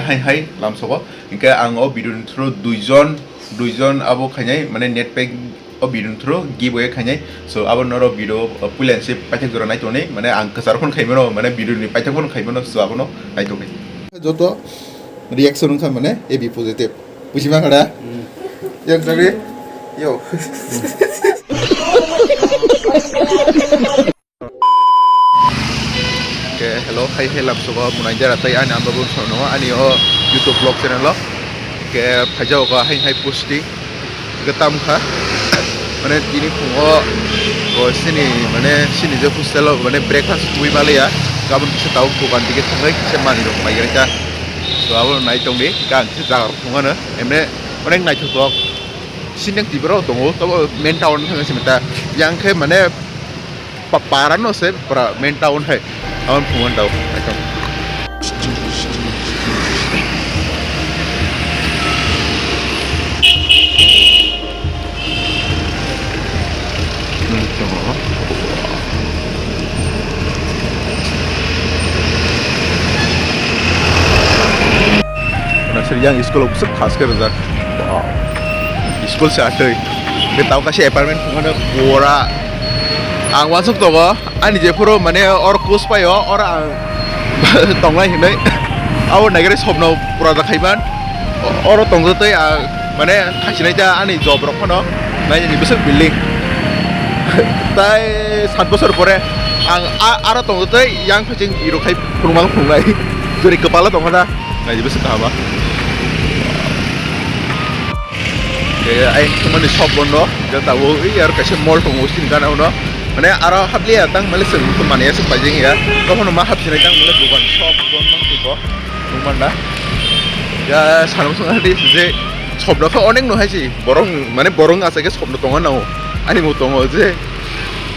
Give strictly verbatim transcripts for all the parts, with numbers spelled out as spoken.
Hai hai lamsogo. Hingke ang o video ni through duijon, duijon abo khainai, mane net pack o video ni through giveaway khainai. So abo norok video, uh, puila se paithak jora nai tongnai, mane ang kwcharo phone khaimano, mane video ni paithak phone khaimano, so abono nai tongnai. Joto reaction wngkha mane A B positive. Buji ma khada? Hmm. Yang sabi? Yo. Ke hello, hai hai lamsogo munai jara tai ani amba bun sono ani o YouTube vlog channel o. Ke phaja o hai hai pusti ke tam kha. Mane tini phungo o sini mane sini je hostel o mane breakfast twi maliya. Gabon kisa tau dukan dige thangai kisa mani rok mai gai ta. So abo nai tong di ka kisa jaga phungano emne onek naithok. Sindang tibra tongo, tobo main town thang simi ta. Yang khe mane pa-, para no se pura main town hai. Abon phungan tau. Ekdom. Nasir yang school o bwswk khas khe rijak. Wow. School se atwi. Be tau kaisa apartment phunukmano pura. Ang uansuk tongo, ani jephuru mane or kus paio, or ang tongnai hinwi. Abo naigari sopno pura da khaiman. O-, oro tongtwi ang mane khaisinai ta ani job rok phano. Naini bwswk building. Tai sat bosor pore ang a-, aro tongtwi yang phaiching iro khai phunukma phunuknai. Jori kwpalo tongkha da. Naidi bwswk kaham ah. Ke ai thumani shop bondo, ke tabuk ui aro kaisa mall tongo sini gana uno. Mane aro habliya tang male chwng manwi aswk paijak ya. Tokhono ma hapsinai tang male dogan shop bon mang tiko. Nukman da. Ya sanam sung hadi je shop no kha onek no haisi. Borong mane borong asa ke shop no tongo nao. Ani mo tongo je.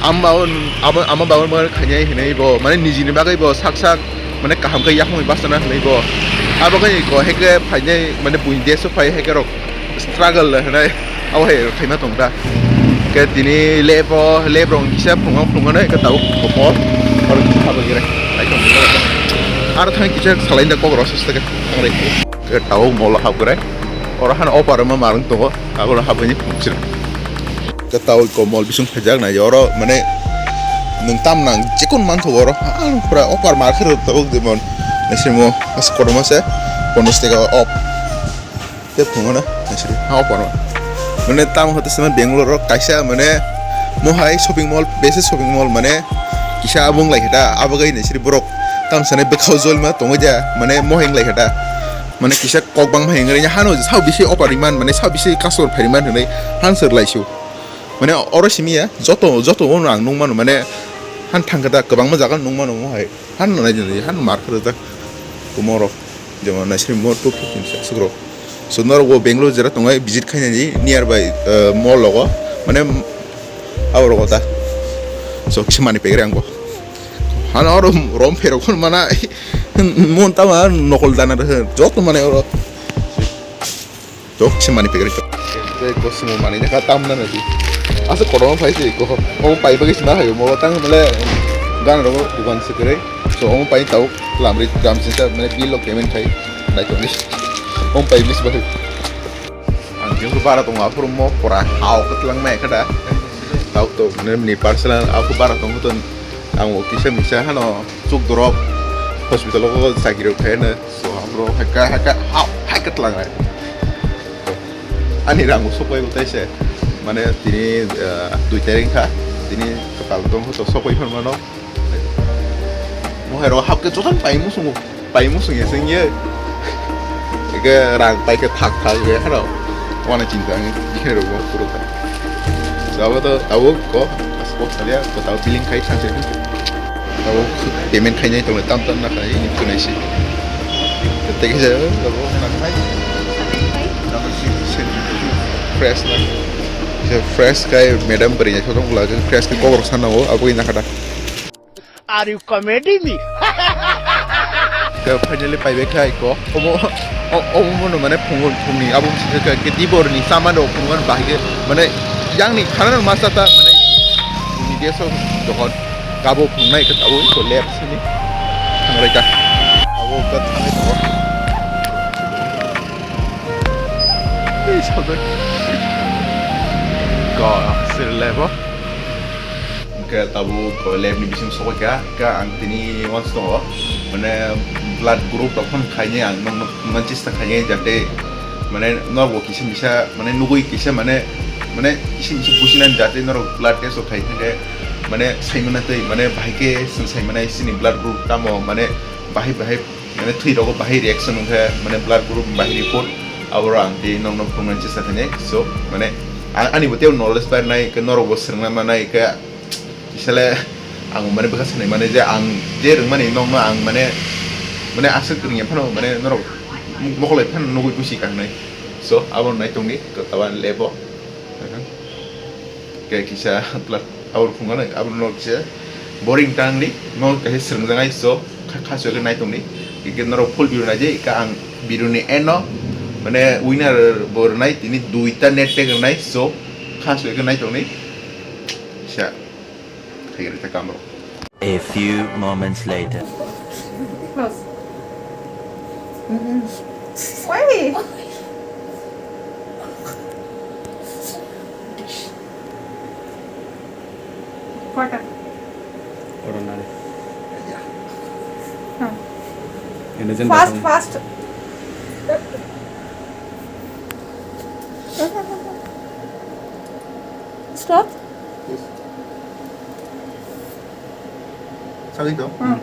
Ama, ama, ama bagwi mane khainai hinwi bo, mane nijini bagwi bo sak sak, mane kaham khe yakungwi bachana hinwi bo. Abo khe ko heke phainai, mane buini desh o phai heke rok struggle hinai, abo hai rok khaima tong da. Ke tini lebo, leb rok kisa phungo phungo nai ke tabuk kopo, oro kisa abo gire. Aro thang kisa salai da kok rok sustake thang rek. Ke tabuk molo hap gre. Oro han opar ma marung tongo, abo habani phunchil. Ke tau ko mol bising phaijak nai oro mane nwng tam nang jekun manthogo oro ang pura offer mar khe rw tabuk jemon naisimo as kotorma se ponchash taka off te phungo na naisiri ha offer ma mane tam hote se Bangalore ro kaisa mane mohai shopping mall besi shopping mall mane kisa abung lai khe da abo gai naisiri borok tam sane bwkhao jolma tongo ja mane mohai lai khe da mane kisa kok bang hai wngwi hano sao bisi offer ri man mane sao bisi customer phai ri man hinwi han sir lai su. Mane oro simi ya, joto, joto ono ang nung mano, mane han thang khe da kwbangma jaga nung mano mo hai. Han no nai jani, han mar khe da komoro. Jemon nai simi mo two fifty sa sugro. So norok bo Bangalore jera tongo visit khaina di nearby, eh, mall logo. Mane abo rogo da. So kisa mani pegre ang bo. Han oro rom pherok khon mana mon tama nokol dana rw joto mane oro. Tok se mani pegre tok. Tei ko sumo mani ne ka tam na nadi. Asa kotorma phai se ko. O pai bagwi sima hayo mo tang male gan rogo dukan se kre. So o pai tau lamri jam se sa mane bill lo payment khai. Nai tong ni. O pai bis bagwi. Ang jeng bara tong aphuru mo pora hao ko tlang mai kada. Tau to mane ni personal aku bara tong to ang o kisa misa hano chuk dorok hospital ko sakiro khai na. So, bro, hai ka, hai ka, hao, hai ka tlang hai. Ani rang bo sokoi bo taise. Mane tini, eh, dui tarik kha. Tini kwtal tong hoto sokoi phar mano. Mo hai ro hap ke jotan pai musungo. Pai musung ye sing ye. Ke rang pai ke thak thak ye haro. Wana chinta ang dikhe ro mo puro ta. Sabo to tabo ko, as ko salia ko tabo billing khai sanse. Tabo payment khainai tong tam tam na khai ni tunai si. Tei kisa tabo na khai. Fresh na. Kisa fresh kai madam beri ya sotong gula fresh ke kokor sana o abo ina kada. Are you comedy me? Ke finally paibai kha iko. Omo, o-, omo no mane phungo phungni abo msike ke, ke dibor ni sama do phungo bahai ke mane yang ni khana no masa ta mane ni deso dohon kabo phungnai ke abo iko lep sini thangrai ka. Abo ka thangai ko. Ko, sir lebo. Hingke tabuk lab ni bising sokoi kha, hingke ang tini wansuk tongo, mane blood group rok phano khainai ang nokno phunukna chesta khainai, jate mane norok bo kisa misa mane nugui kisa mane, mane kisa misa businani jate norok blood test rok khai thangkhe mane saimana tei mane bahai khe chwng saimanai chini blood group tamo mane bahai bahai mane thwi rogo bahai reaction wngkhe mane blood group bahai report aboro ang tei nokno phunukna chesta khainai. So mane a-, ani bo tei knowledge barnai khe norok bo swrwngna manai khe. Kisale ang mane bwkha sanai mane je ang je rwngmani nokno ang mane, mane aswk rwngya phano mane norok mokolai phano nugui busi kangnai. So abo nai tongdi ko taba lebo. Ke kisa plat abor phunganai abo no kisa boring tangni no kaisa swrwngjaknai. So kha kha soi nai tongdi. Ke norok full video nai je ka ang video ni eno mane winner bo rwnai tini duita net tag rwnai. So kha soi nai tongdi. Kisa. Khairita kamro. A few moments later. Close. Why? Quarter. Quarter na. Huh. Fast, fast. Stop. Sagwi tong. Hmm.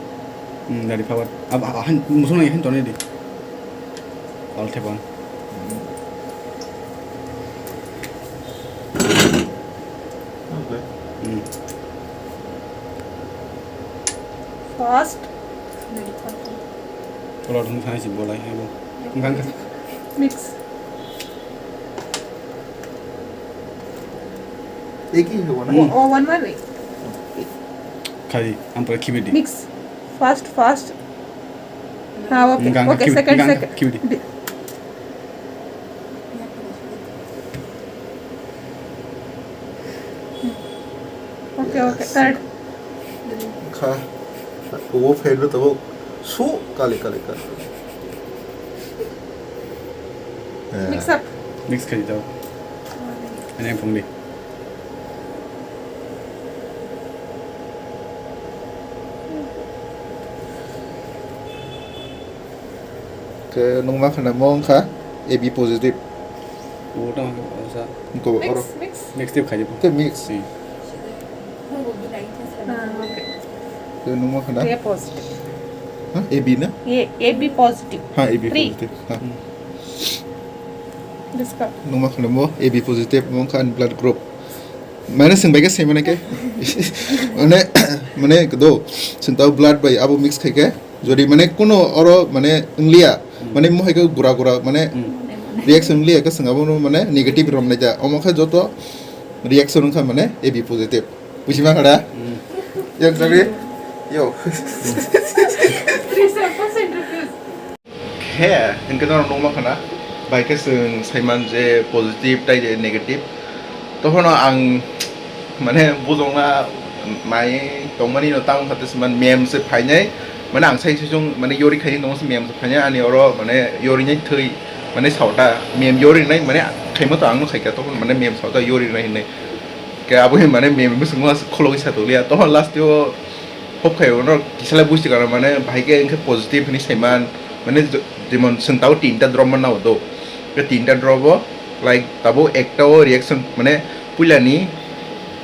Hmm, dari power. Ab, ab, han, musung lagi han toni di. All tap on. Okay. Hmm. First. Kalau dong sana si bola ya, Bu. Enggak, enggak. Mix. Eki hobo na? Hmm. Oh, one one wait. Khai, ang pura khibi di. Mix. Fast, fast. Ha, okay. Enggak, enggak, okay, khibi, second, enggak, enggak, second. Khibi di. Di-, okay, okay. Third. Kha. Wo fail ro tabo. Su kali, kali, kali. Eh. Mix up. Mix khai tabo. Ani phung di. Ke nung ma khana mo wngkha A B positive. Bo tang sa. Ko oro. Mix, mix. Mix tip khai bo. Te mix. Hmm. Ah, okay. Ke nung ma khana. A positive. Ha, A B na? A, A B positive. Ha, A B positive. Ha. Hmm. Nungma khwlamo A B positive wngkha ani blood group. Mane swng bai khe swimane khe. Mane, mane do, swng tao blood bai abo mix khai khe. Jodi mane kuno oro mane wngliya, mane mohai khe gura gura mane reaction wngliya khe swng abo mane negative romnai ja. Omo khe joto reaction wngkha mane A B positive. Buji ma khada? Yang sabi? Yo. Khe, hingke norok nukma khana, bai khe chwng saiman je positive tai je negative. Tohono ang, mane, bujokna nai tongmani no tamo kha tei saiman mem se phainai, mane, ang sai saichung, mane, yori khaini tongo se mem se phainai, ani oro, mane, yori nai thwi, mane, saota, mem yori nai, mane, khaima to ang no khaikha, tokhon, mane, mem saota yori nai hinwi. Khe abo hin, mane, mem bwswngma khulogwi sa tonglia, tokhon last o, Hop khai uno kisa lai buji kha mane bahai khe hwnkhe positive hinwi saiman mane je-, jemon chwng tabuk tinta drop manna o do. Khe tinta drop o like tabuk ekta o reaction mane puila ni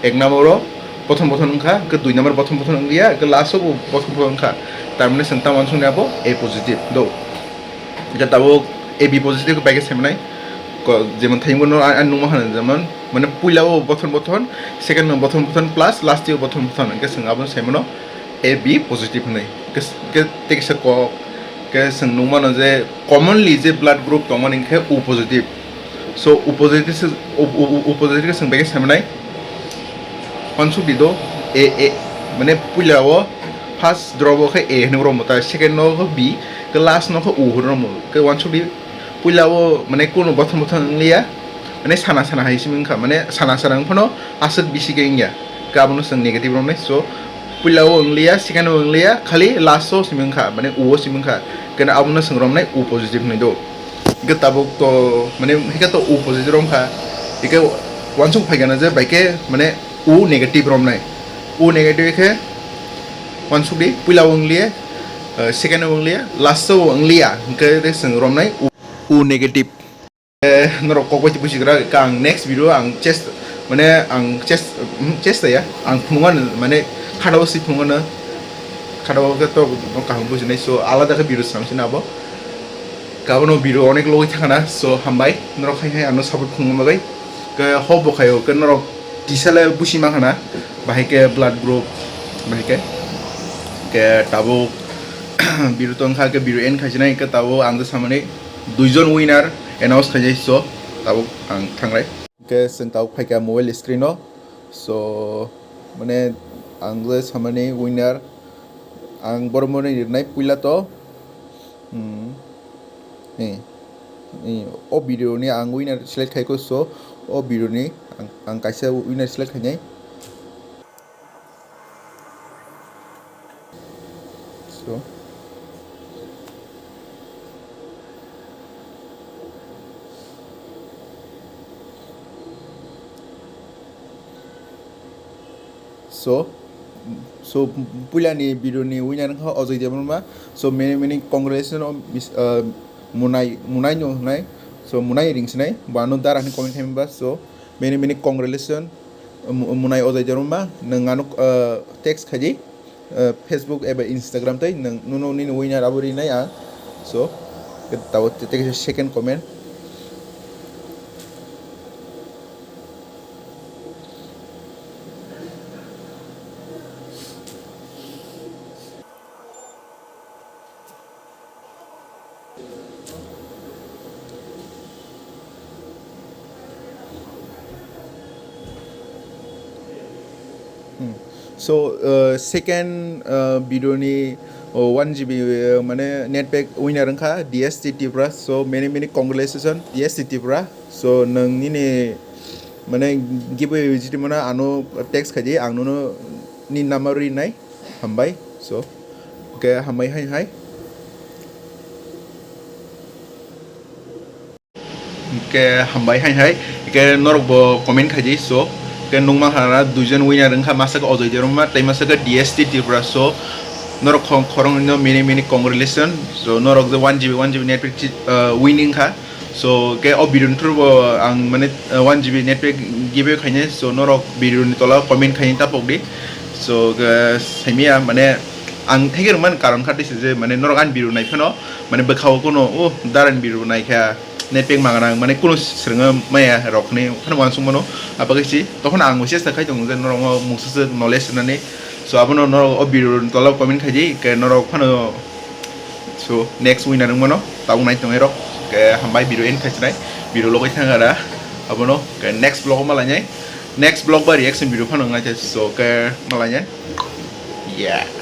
ek number o bothon bothon wngkha, hwnkhe dui number bothon bothon wngya, hwnkhe last o bo bothon bothon wngkha. Tar mane chwng tamo uansuknai abo A positive do. Hwnkhe tabuk A B positive bai khe saimanai. Ko-, jemon thayungno a-, a nukma hwnwi jemon, mane puila o bothon bothon, second o bothon bothon, plus last o bothon bothon, hwnkhe chwng abono saimano A B positive hwnwi. Hwnkhe s-, hwnkhe tei kisa kok, hwnkhe chwng nukmano je commonly je blood group tongmani hwnkhe O positive. So, O positive se, O, O, O, O positive khe chwng bai khe saimanai. Wansuk di do, A, A, mane puila o first drop o khe A hwnwi rw mata, second o khe B, khe last no khe O hwnwi rw mata. Khe wansuk di, puila o mane kunu bothon bothon wngliya, mane sana sana hai simi wngkha, mane sana sana wng phano aswk bisi khe wngya, khe abono chwng negative romnai. So puila o wngliya, second o wngliya, khali last o simi wngkha, mane O o simi wngkha, khe abono chwng romnai O positive hwnwi do. Hingke tabuk to, mane, hingke to o positive rom kha. Hingke wansuk phaikha na je bai khe, mane, o negative romnai. O negative khe wansuk di, puila o wng liya, eh, second o wng liya, last o wng liya. Hingke de chwng romnai o, o negative. Eh, norok kok bai bujigra, ang next video ang chest, mane, ang chest, hmm, chest ya, ang phunukgo, mane, khadao si phunukgo, khadao khe to kaham bujinai, so alada khe video swnam sini abo. Gabono video onek logoi thangana, so hambai, norok hai hai ano support khungma bagwi. Ke ho bo khayo, ke norok tisale busi makhana, bahai ke blood group, bahai ke. Ke tabuk video tong kha, ke video end khaijinai, ke tabuk ang samani duijon winner announce khaijai, so tabuk ang thangrai. Ke seng tabuk phaikha mobile screen o, so mane ang je samani winner, ang borok mani rinai puila to. Hmm. Eh. Eh, o video ni ang winner select khai ko, so o video ni ang, ang kaisa winner select khainai. So. So, so puila ni video ni winner wngkha Ajoy Debbarma. So many many congratulations o mis-, uh, Munai, Munai no hwnai. So Munai ring sinai, bo ano dara hwnwi comment khaimani ba. So many many congratulations, uh, Mu-, Munai Ajoy Debbarma, nwng ano, uh, text khaidi, uh, Facebook eba Instagram tei nwng, nono nini winner abo rinai ang. So, tabo te, te second comment. Hmm. So, uh, second, uh, video ni, oh, one G B, uh, mane net pack winner wngkha D S T Tripura. So, many, many congratulations, D S T Tripura. So, nwng nini, mane, giveaway jiti mano ano text khaidi, ang nono ni number rinai. Hambai. So, okay, hambai hai hai. Hingke hambai hai hai, hingke norok bo comment khaidi, so, hingke nukma hara duijon winner wngkha, masa khe Ajoy Debbarma tei masa khe D S T Tripura, so, norok khong-, khoroknwino many many congratulations, so, norok je one G B, one G B net pack chi-, ah, winning kha, so, hingke o video ni through bo ang mane, ah, one G B net pack give away khainai, so, norok video ni tola comment khainai tapok di, so, hingke saimaya mane ang theke rwmani karon kha tei se je mane norok ani video nai phano mane bwkha o kuno, o, darani video nai kha. Net pack magana mane kunu swrwngma maya rok hinwi phano uansuk mano. Abagwi si tokhono ang bo chesta khai tongo je norokno mungsa se knowledge rwnani. So abono norok o video ni tola comment khaidi, hwnkhe norok phano, so, next winner wngmano tabuk nai tongnai rok. Hwnkhe hambai video end khai sinai, video logoi thang ara abono, hwnkhe next vlog o malainai, next vlog ba reaction video phano wngnai, so hwnkhe malainai. Yeah.